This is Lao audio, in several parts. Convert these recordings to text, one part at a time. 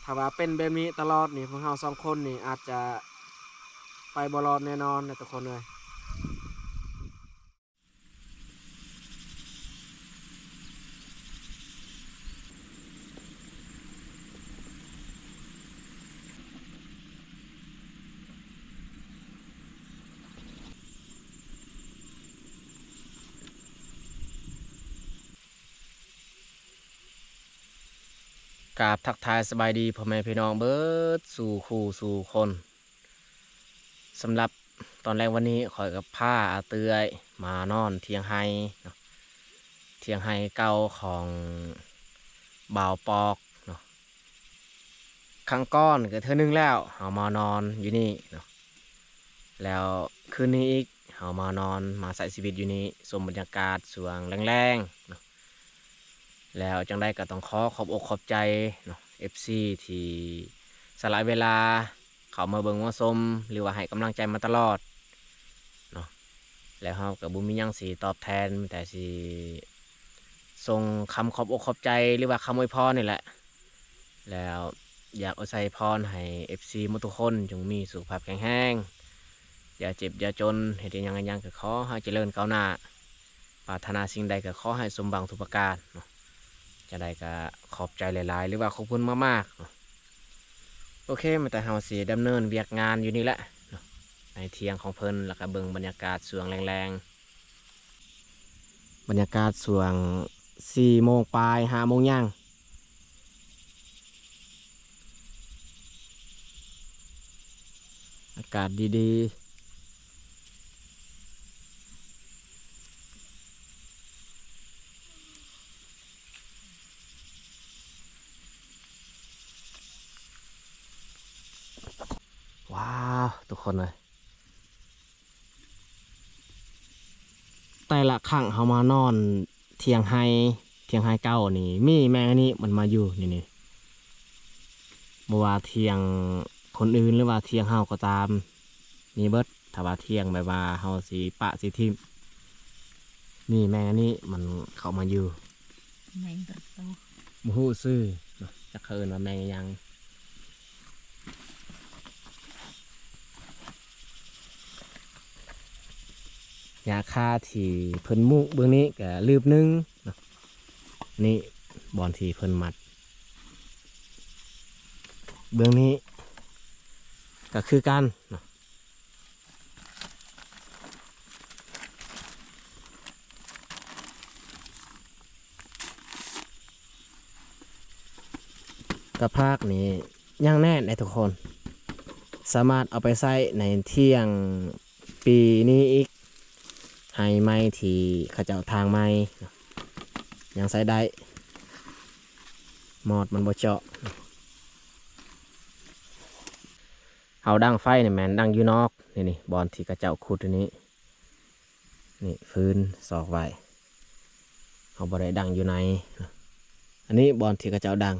ຖ້າວ່າເປັນແບບນີ້ຕະຫຼອດນີ້ ພວກເຮົາສອງຄົນນີ້ອາດຈະໄປບໍ່ລອດແນ່ນອນນະທຸກຄົນເອີຍ. ກາບທັກທາຍສະບາຍດີພໍ່ແມ່ພີ່ນ້ອງເບິດສູ່ຄູ່ສູ່ຄົນ. ສຳລັບຕອນແລງວັນນີ້ ຂ້ອຍກໍພາອາເຕື້ອຍມານອນຖຽງໄຮ່ເນາະ, ຖຽງໄຮ່ເກົ່າຂອງບ່າວປອກເນາະ. ຄັ້ງກ່ອນກໍເທື່ອໜຶ່ງແລ້ວ ເຮົາມານອນຢູ່ນີ້ເນາະ, ແລ້ວຄືນນີ້ອີກ ເຮົາມານອນ ມາໃຊ້ຊີວິດຢູ່ນີ້ ຊົມບັນຍາກາດຊ່ວງແລງໆເນາະ. ແລ້ວຈັ່ງໃດກໍຕ້ອງຂໍຂອບອົກຂອບໃຈເນາະ ເອັຟຊີທີ່ສະຫຼະເວລາເຂົ້າມາເບິ່ງມາຊົມ ຫຼືວ່າໃຫ້ກຳລັງໃຈມາຕະຫຼອດເນາະ. ແລ້ວເຮົາກໍບໍ່ມີຫຍັງຊິຕອບແທນ ມີແຕ່ຊິສົ່ງຄຳຂອບອົກຂອບໃຈ ຫຼືວ່າຄຳອວຍພອນນີ້ແຫຼະ. ແລ້ວຢາກອວຍໄຊພອນໃຫ້ເອັຟຊີໝົດທຸກຄົນ ຈົ່ງມີສຸຂະພາບແຂງແຮງ, ຢ່າເຈັບຢ່າຈົນ, ເຮັດອີ່ຫຍັງອີ່ຫຍັງກໍຂໍໃຫ້ຈະເລີນກ້າວໜ້າ, ປາດຖະໜາສິ່ງໃດກໍຂໍໃຫ້ສົມຫວັງທຸກປະການເນາະ. ຈັ່ງໃດກໍຂອບໃຈຫຼາຍໆ ຫຼືວ່າຂອບຄຸນມາກໆເນາະ. ໂອເຄ ມາແຕ່ເຮົາຊິດຳເນີນວຽກງານຢູ່ນີ້ແຫຼະເນາະ ໃນຖຽງຂອງເພິ່ນ ແລ້ວກໍເບິ່ງບັນຍາກາດຊ່ວງແລງໆ. ບັນຍາກາດຊ່ວງສີ່ໂມງປາຍ ຫ້າໂມງຍ່າງ ອາກາດດີໆ. ວ້າວ ທຸກຄົນເອີຍ ແຕ່ລະຄັ້ງເຮົາມານອນຖຽງໄຮ່ ຖຽງໄຮ່ເກົ່ານີ້ ມີແມງອັນນີ້ມັນມາຢູ່ນີ້ ນີ້ ບໍ່ວ່າຖຽງຄົນອື່ນ ຫຼືວ່າຖຽງເຮົາກໍຕາມ ມີເບິດ. ຖ້າວ່າຖຽງແບບວ່າເຮົາຊິປະຊິຖິ້ມ ນີ້ແມງອັນນີ້ມັນເຂົ້າມາຢູ່ ແມງຕະໂຕ ບໍ່ຮູ້ຊື່ເນາະ ຈັກເຂົາເອີ້ນວ່າແມງອີ່ຫຍັງ. ຫຍ້າຄາທີ່ເພິ່ນມຸເບື້ອງນີ້ກະລືບໜຶ່ງເນາະ, ນີ້ບ່ອນທີ່ເພິ່ນມັດ ເບື້ອງນີ້ກະຄືກັນເນາະ. ກະພາກນີ້ຍັງແໜ້ນເດ້ທຸກຄົນ, ສາມາດເອົາໄປໃຊ້ໃນຖຽງປີນີ້ອີກ, ໄຮ່ໃໝ່ທີ່ເຂົາເຈົ້າຖາງໃໝ່ຍັງໃຊ້ໄດ້, ມອດມັນບໍ່ເຈາະ. ເຮົາດັງໄຟນີ້ແມ່ນດັງຢູ່ນອກ ນີ້ ນີ້ ບ່ອນທີ່ເຂົາເຈົ້າຂຸດອັນນີ້ ນີ້ ຟືນຊອກໄວ້, ເຮົາບໍ່ໄດ້ດັງຢູ່ໃນ. ອັນນີ້ບ່ອນທີ່ເຂົາເຈົ້າດັງ,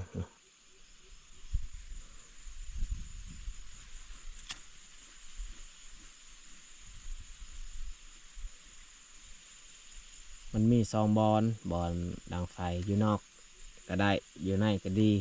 ມັນມີສອງບ່ອນ, ບ່ອນດັງໄຟຢູ່ນອກກໍໄດ້, ຢູ່ໃນກໍດີ.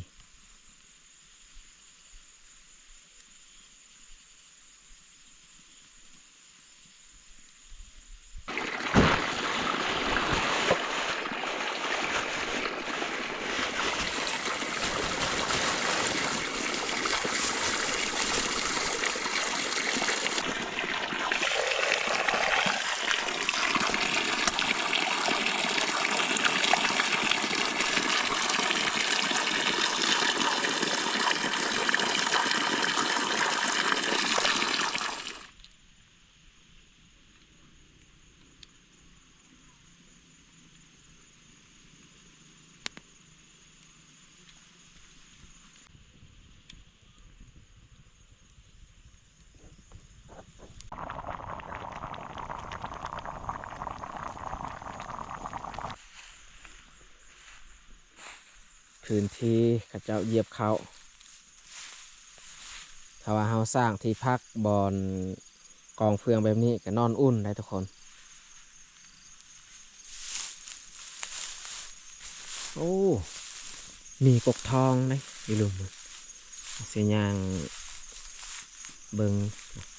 ພື້ນທີ່ເຂົາເຈົ້າຢຽບເຂົ້າ. ຖ້າວ່າເຮົາສ້າງທີ່ພັກບ່ອນກອງເຟືອງແບບນີ້ກໍນອນອຸ່ນໄດ້ທຸກຄົນ. ໂອ້ ມີກົກທອງເດ້ຢູ່ລຸ່ມ. ຊິຍ່າງເບິ່ງ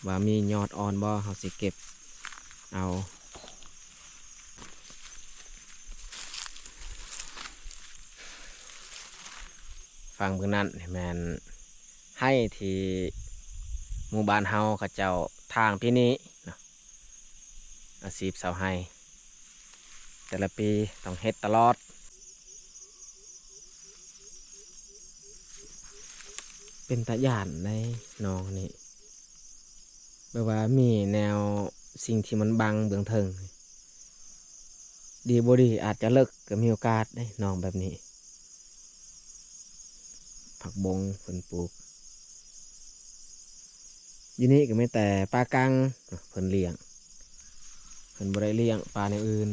ວ່າມີຍອດອ່ອນບໍ່ ເຮົາຊິເກັບເອົາ. ຝັ່ງເບື້ອງນັ້ນແມ່ນໄຮ່ທີ່ໝູ່ບ້ານເຮົາ ເຂົາເຈົ້າຖາງປີນີ້ເນາະ. ອາຊີບຊາວໄຮ່ ແຕ່ລະປີຕ້ອງເຮັດຕະຫຼອດ. ເປັນຕາຢ້ານໃດໜອງນີ້ ແບບວ່າມີແນວສິ່ງທີ່ມັນບັງເບື້ອງເທິງ. ດີບໍ່ດີອາດຈະເລິກກໍມີໂອກາດເດ້ ໜອງແບບນີ້. ຜັກບົງເພິ່ນປູກ ຢູ່ນີ້ກໍມີແຕ່ປາກັງເພິ່ນລ້ຽງ ເພິ່ນບໍ່ໄດ້ລ້ຽງປາແນວອື່ນ.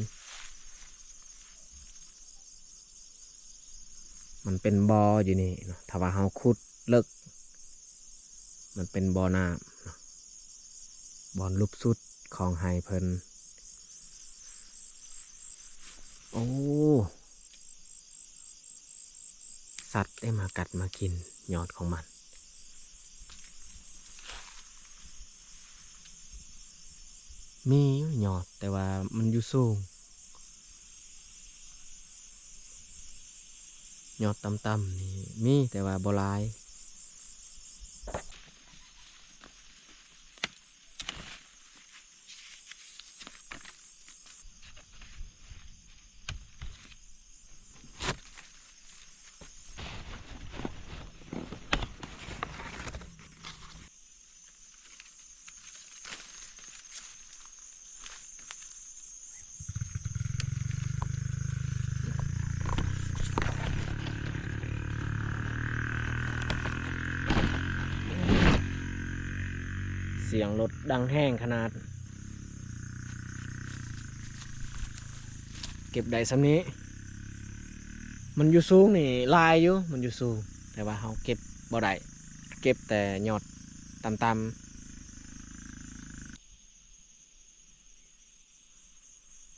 ມັນເປັນບໍ່ຢູ່ນີ້ເນາະ ຖ້າວ່າເຮົາຂຸດເລິກ ມັນເປັນບໍ່ນ້ຳເນາະ ບ່ອນຫຼຸບສຸດຂອງໄຮ່ເພິ່ນ. ໂອ້ ສັດໄດ້ມາກັດມາກິນຍອດຂອງມັນ. ມີຢູ່ຍອດ ແຕ່ວ່າມັນຢູ່ສູງ. ຍອດຕ່ຳໆນີ້ມີ ແຕ່ວ່າບໍ່ຫຼາຍ. ສຽງລົດດັງແຮງຂະໜາດ. ເກັບໄດ້ສ່ຳນີ້. ມັນຢູ່ສູງນີ້ຫຼາຍຢູ່ ມັນຢູ່ສູງ ແຕ່ວ່າເຮົາເກັບບໍ່ໄດ້ ເກັບແຕ່ຍອດຕ່ຳໆ.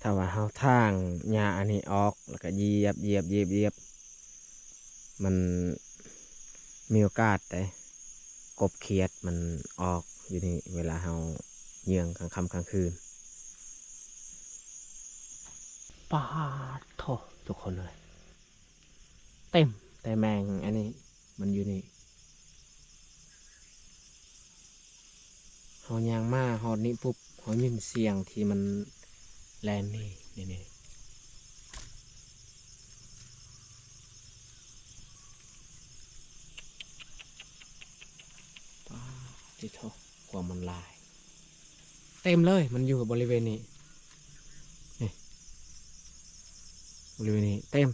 ຖ້າວ່າເຮົາຖາງຫຍ້າອັນນີ້ອອກ ແລ້ວກໍຢຽບ ຢຽບ ຢຽບ ຢຽບ ມັນມີໂອກາດເດ້ ກົບຂຽດມັນອອກຢູ່ນີ້ ເວລາເຮົາເຍືອງກາງຄ່ຳກາງຄືນ. ປາດໂທ້ ທຸກຄົນເອີຍ ເຕັມແຕ່ແມງອັນນີ້ ມັນຢູ່ນີ້. ເຮົາຍ່າງມາຮອດນີ້ປຸບ ເຮົາຍິນສຽງທີ່ມັນແລ່ນນີ້ ນີ້ໆ. ປາດຕິໂທ ຄວາມມັນຫຼາຍ ເຕັມເລີຍ ມັນຢູ່ບໍລິເວນນີ້ ນີ້ ບໍລິເວນນີ້ເຕັມ.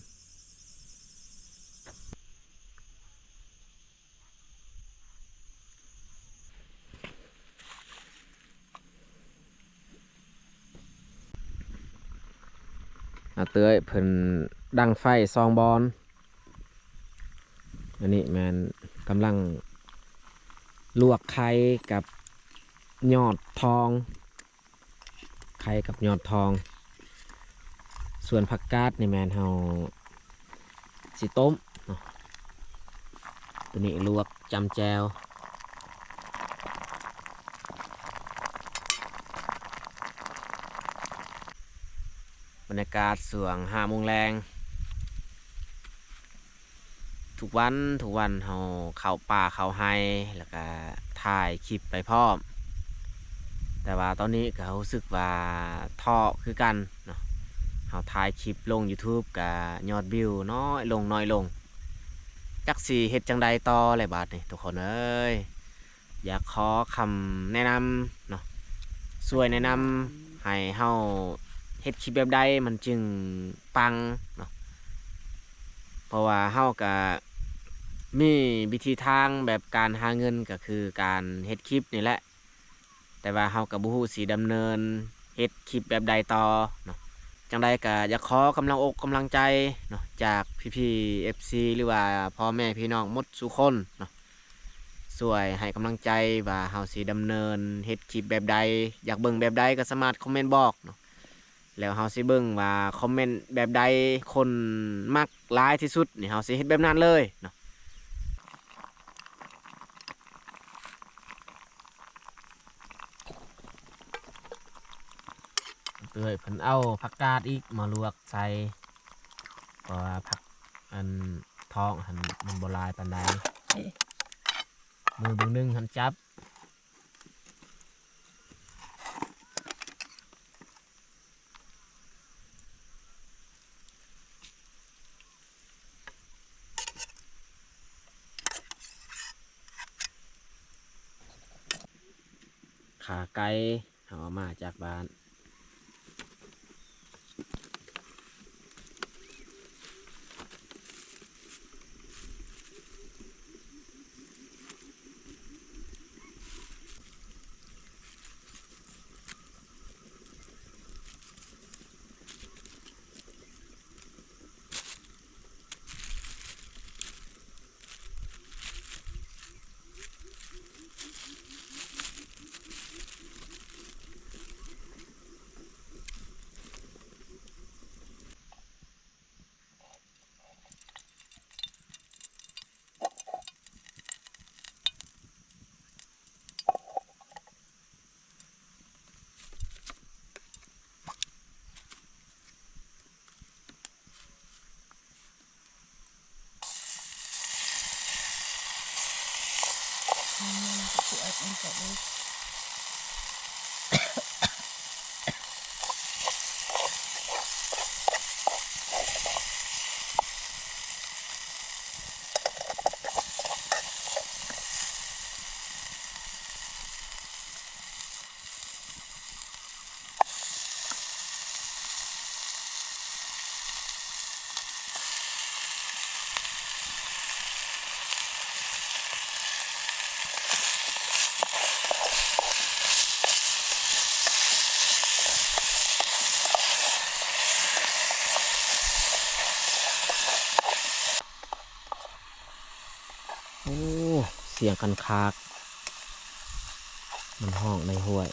ອາເຕີຍເພິ່ນດັງໄຟສອງບ່ອນ. ອັນນີ້ແມ່ນກຳລັງລວກໄຂ່ກັບຍອດທອງ. ໄຂ່ກັບຍອດທອງ. ສ່ວນຜັກກາດນີ້ແມ່ນເຮົາຊິຕົ້ມເນາະ ຕົວນີ້ລວກຈ້ຳແຈ່ວ. ບັນຍາກາດຊ່ວງຫ້າໂມງແລງ. ທຸກວັນ ທຸກວັນເຮົາເຂົ້າປ່າເຂົ້າໄຮ່ ແລ້ວກະຖ່າຍຄລິບໄປພ້ອມ. ແຕ່ວ່າຕອນນີ້ກະຮູ້ສຶກວ່າທໍ້ຄືກັນເນາະ. ເຮົາຖ່າຍຄລິບລົງຢູທູບກະຍອດວິວນ້ອຍລົງ ນ້ອຍລົງ. ຈັກຊິເຮັດຈັ່ງໃດຕໍ່ແຫຼະບາດນີ້ທຸກຄົນເອີຍ. ຢາກຂໍຄຳແນະນຳເນາະ ຊ່ວຍແນະນຳໃຫ້ເຮົາເຮັດຄລິບແບບໃດມັນຈຶ່ງປັງເນາະ. ເພາະວ່າເຮົາກະມີວິທີທາງແບບການຫາເງິນ ກະຄືການເຮັດຄລິບນີ້ແຫຼະ ແຕ່ວ່າເຮົາກະບໍ່ຮູ້ຊິດຳເນີນເຮັດຄລິບແບບໃດຕໍ່ເນາະ. ຈັ່ງໃດກະຢາກຂໍກຳລັງອົກກຳລັງໃຈເນາະ ຈາກພີ່ໆ ເອັຟຊີ ຫຼືວ່າພໍ່ແມ່ພີ່ນ້ອງໝົດສູ່ຄົນເນາະ. ຊ່ວຍໃຫ້ກຳລັງໃຈວ່າເຮົາຊິດຳເນີນເຮັດຄລິບແບບໃດ ຢາກເບິ່ງແບບໃດກໍສາມາດຄອມເມັນບອກເນາະ. ແລ້ວເຮົາຊິເບິ່ງວ່າຄອມເມັນແບບໃດຄົນມັກຫຼາຍທີ່ສຸດນີ້ ເຮົາຊິເຮັດແບບນັ້ນເລີຍເນາະ. ເອື້ອຍເພິ່ນເອົາຜັກກາດອີກມາລວກໃສ່ ເພາະວ່າຜັກອັນທ້ອງຫັ້ນມັນບໍ່ຫຼາຍປານໃດ ມືເບິ່ງໜຶ່ງຫັ້ນຈັບ. ຂາໄກ່ເຮົາເອົາມາຈາກບ້ານ. ໂອ້ ສຽງຄັນຄາກ ມັນຮ້ອງໃນຫ້ວຍ.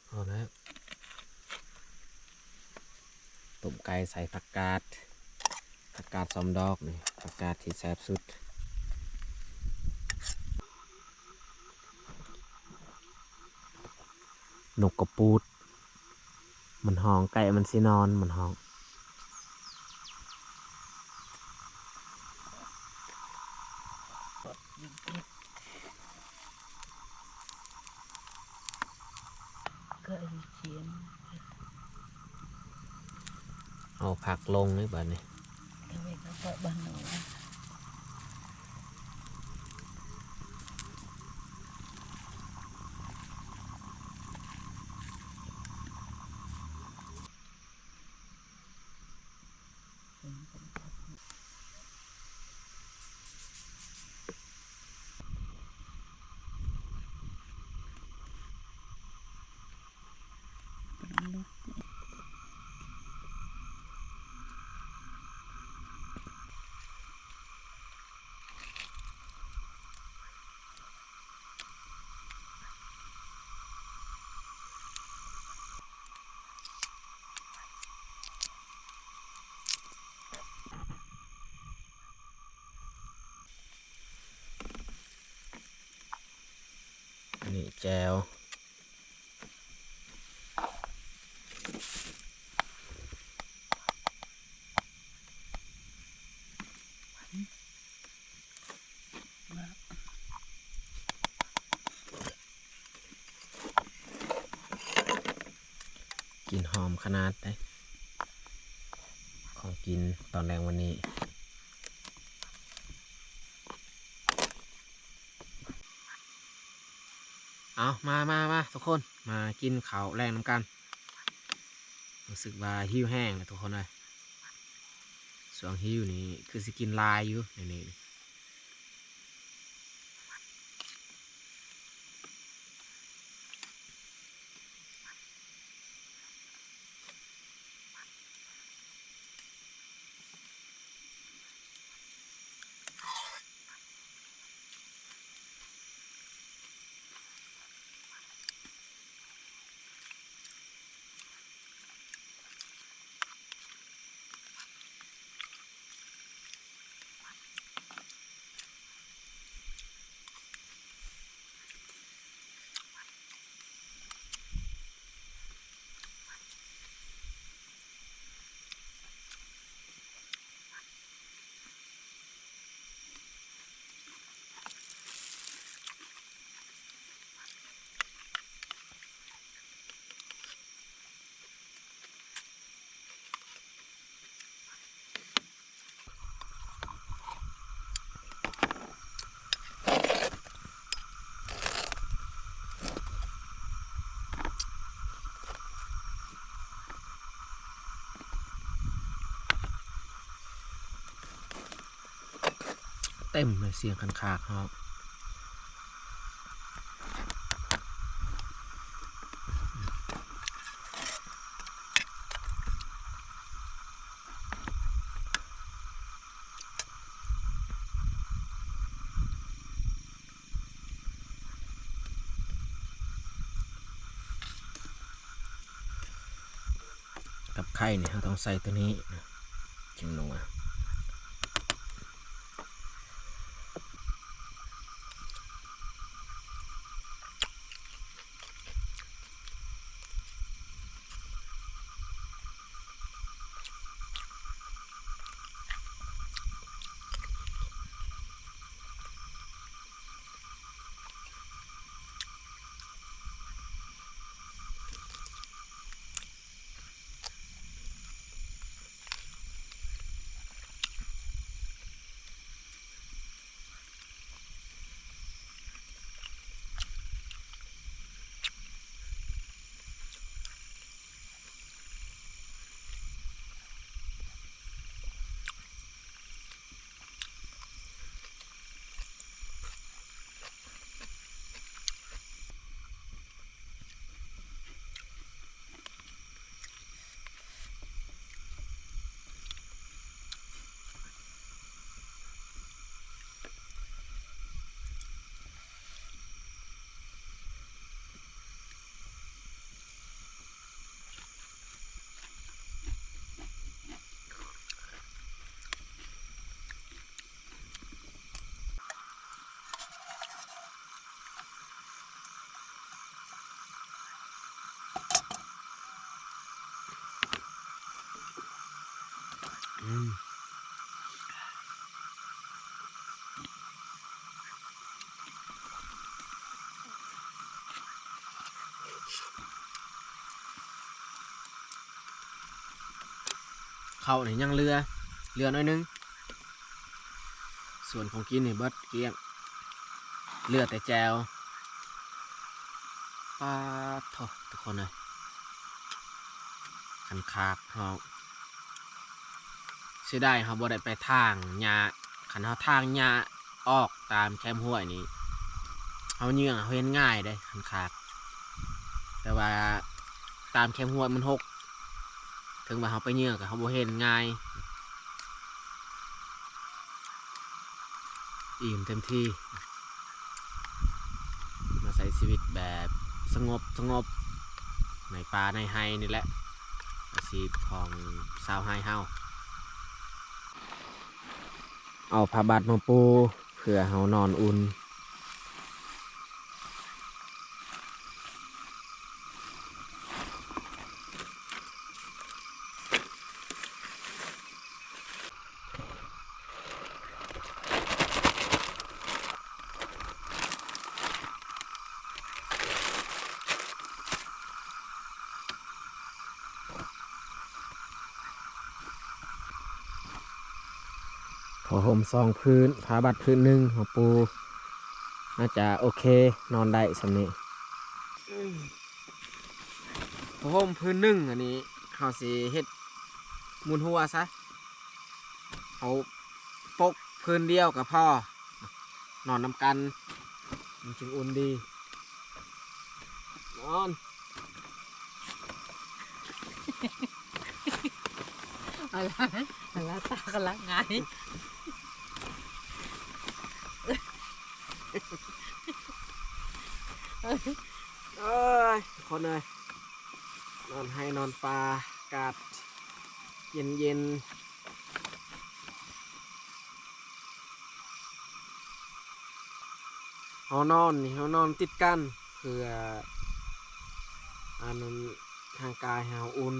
ພໍແລ້ວ ຕົ້ມໄກ່ໃສ່ຜັກກາດ ຜັກກາດສອງດອກນີ້ ຜັກກາດທີ່ແຊບສຸດ. ນົກກະປູດ ມັນຮ້ອງ ໃກ້ມັນຊິນອນ ມັນຮ້ອງ. ເອົາຜັກລົງເລີຍບາດນີ້.ອັນນີ້ແຈ່ວ. ກິ່ນຫອມຂະໜາດເດ້ ຂອງກິນຕອນແລງວັນນີ້. ເອົາ ມາ ມາ ມາ ທຸກຄົນ ມາກິນເຂົ້າແລງນຳກັນ. ຮູ້ສຶກວ່າຫິວແຮງແລ້ວທຸກຄົນເອີຍ ຊ່ວງຫິວນີ້ຄືຊິກິນຫຼາຍຢູ່ ນີ້. ຕັມເລີຍ ສຽງຄັນຄາກຮ້ອງ. ກັບໄຂ່ນີ້ເຮົາຕ້ອງໃສ່ໂຕນີ້ນະ ຈຶ່ງນົວ. ເຂົ້ານີ້ຍັງເຫຼືອ ເຫຼືອໜ້ອຍໜຶ່ງ. ສ່ວນຂອງກິນນີ້ເບິດກ້ຽງ ເຫຼືອແຕ່ແຈ່ວ. ປາດໂທ້ ທຸກຄົນເອີຍ ຄັນຄາກເຮົາ. ເສຍດາຍເຮົາບໍ່ໄດ້ໄປຖາງຫຍ້າ. ຄັນເຮົາຖາງຫຍ້າອອກຕາມແຄມຫ້ວຍນີ້ ເຮົາເຫຍື່ອເຮົາເຫັນງ່າຍເດ້ ຄັນຄາກ. ແຕ່ວ່າຕາມແຄມຫ້ວຍມັນຮົກ ເຖິງວ່າເຮົາໄປເຫຍື່ອກໍເຮົາບໍ່ເຫັນງ່າຍ. ອີ່ມເຕັມທີ່ ມາໃຊ້ຊີວິດແບບສະຫງົບໆ ໃນປ່າໃນໄຮ່ນີ້ແຫຼະ ອາຊີບຂອງຊາວໄຮ່ເຮົາ. ເອົາຜ້າບັດມາປູເພື່ອເຮົານອນອຸ່ນ. ຜ້າຫົ່ມສອງພື້ນ ຜ້າບັດພື້ນໜຶ່ງ ເຮົາປູ ໜ້າຈະໂອເຄ ນອນໄດ້ສ່ຳນີ້. ອືມ ຜ້າຫົ່ມພື້ນໜຶ່ງ ອັນນີ້ເຮົາຊິເຮັດໝູນຫົວຊະ ເຮົາປົກພື້ນດຽວກໍພໍ ນອນນຳກັນ ມັນຈຶ່ງອຸ່ນດີ. ນອນ ອາລາ ອາລາ ຕາກະລັກງາຍ. ເອີຍ ທຸກຄົນເອີຍ ນອນໄຮ່ນອນປ່າ ອາກາດເຢັນໆ. ເຮົານອນນີ້ ເຮົານອນຕິດກັນ ເພື່ອອັນນັ້ນ ຮ່າງກາຍເຮົາອຸ່ນ.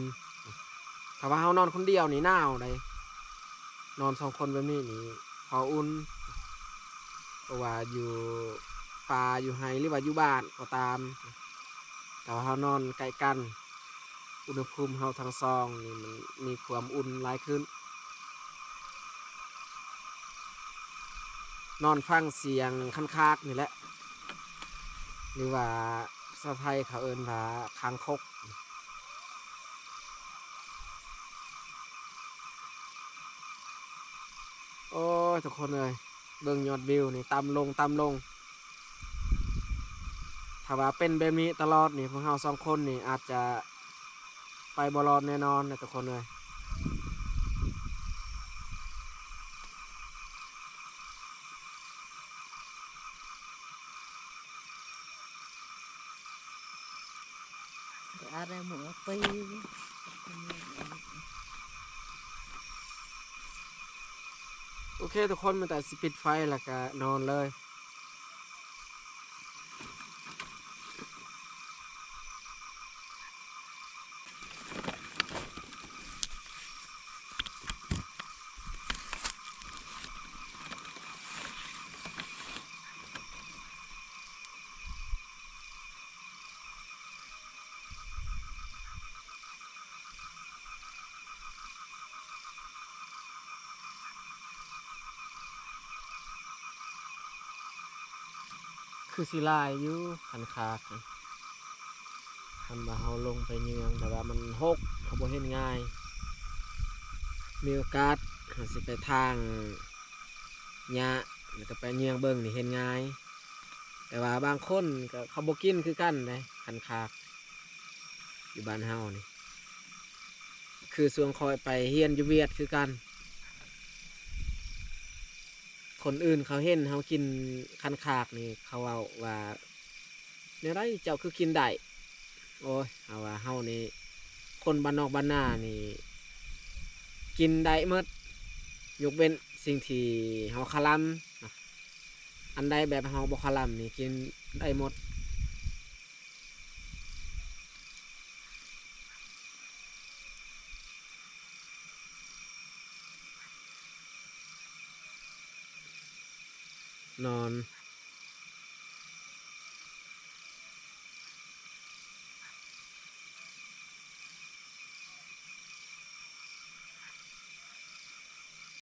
ຖ້າວ່າເຮົານອນຄົນດຽວນີ້ໜາວໃດ໋ ນອນສອງຄົນແບບນີ້ນີ້ພໍອຸ່ນ ເພາະວ່າຢູ່ປ່າຢູ່ໄຮ່ ຫຼືວ່າຢູ່ບ້ານກໍຕາມ. ແຕ່ວ່າເຮົານອນໃກ້ກັນ ອຸນຫະພູມເຮົາທັງສອງນີ້ມັນມີຄວາມອຸ່ນຫຼາຍຂຶ້ນ. ນອນຟັງສຽງຄັນຄາກນີ້ແຫຼະ ຫຼືວ່າພາສາໄທເຂົາເອີ້ນວ່າຄາງຄົກ. ໂອ້ຍ ທຸກຄົນເອີຍ ເບິ່ງຍອດວິວນີ້ຕ່ຳລົງ ຕ່ຳລົງ. ຖ້າວ່າເປັນແບບນີ້ຕະຫຼອດນີ້ ພວກເຮົາສອງຄົນນີ້ອາດຈະໄປບໍ່ລອດແນ່ນອນນະທຸກຄົນເອີຍ. ອາໄລໝູ່ໄປ ໂອເຄທຸກຄົນ ມີແຕ່ຊິປິດໄຟແລ້ວກະນອນເລີຍ. ຄືຊິຫຼາຍຢູ່ຄັນຄາກ ຄັນວ່າເຮົາລົງໄປເຍືອງ ແຕ່ວ່າມັນຮົກ ເຮົາບໍ່ເຫັນງ່າຍ. ມີໂອກາດເຮົາຊິໄປທາງຫຍ້າ ແລ້ວກໍໄປເຍືອງເບິ່ງນີ້ເຫັນງ່າຍ. ແຕ່ວ່າບາງຄົນກໍເຂົາບໍ່ກິນຄືກັນເດ້ ຄັນຄາກ ຢູ່ບ້ານເຮົານີ້. ຄືຊ່ວງຂ້ອຍໄປຮຽນຢູ່ຫວຽດຄືກັນ ຄົນອື່ນເຂົາເຫັນເຮົາກິນຄັນຄາກນີ້ ເຂົາເວົ້າວ່າ ແນວໃດເຈົ້າຄືກິນໄດ້? ໂອ້ຍ ເຮົາວ່າເຮົານີ້ຄົນບ້ານນອກບ້ານນານີ້ກິນໄດ້ໝົດ ຍົກເວັ້ນສິ່ງທີ່ເຮົາຄະລຳ. ອັນໃດແບບເຮົາບໍ່ຄະລຳນີ້ກິນໄດ້ໝົດ. ນອນ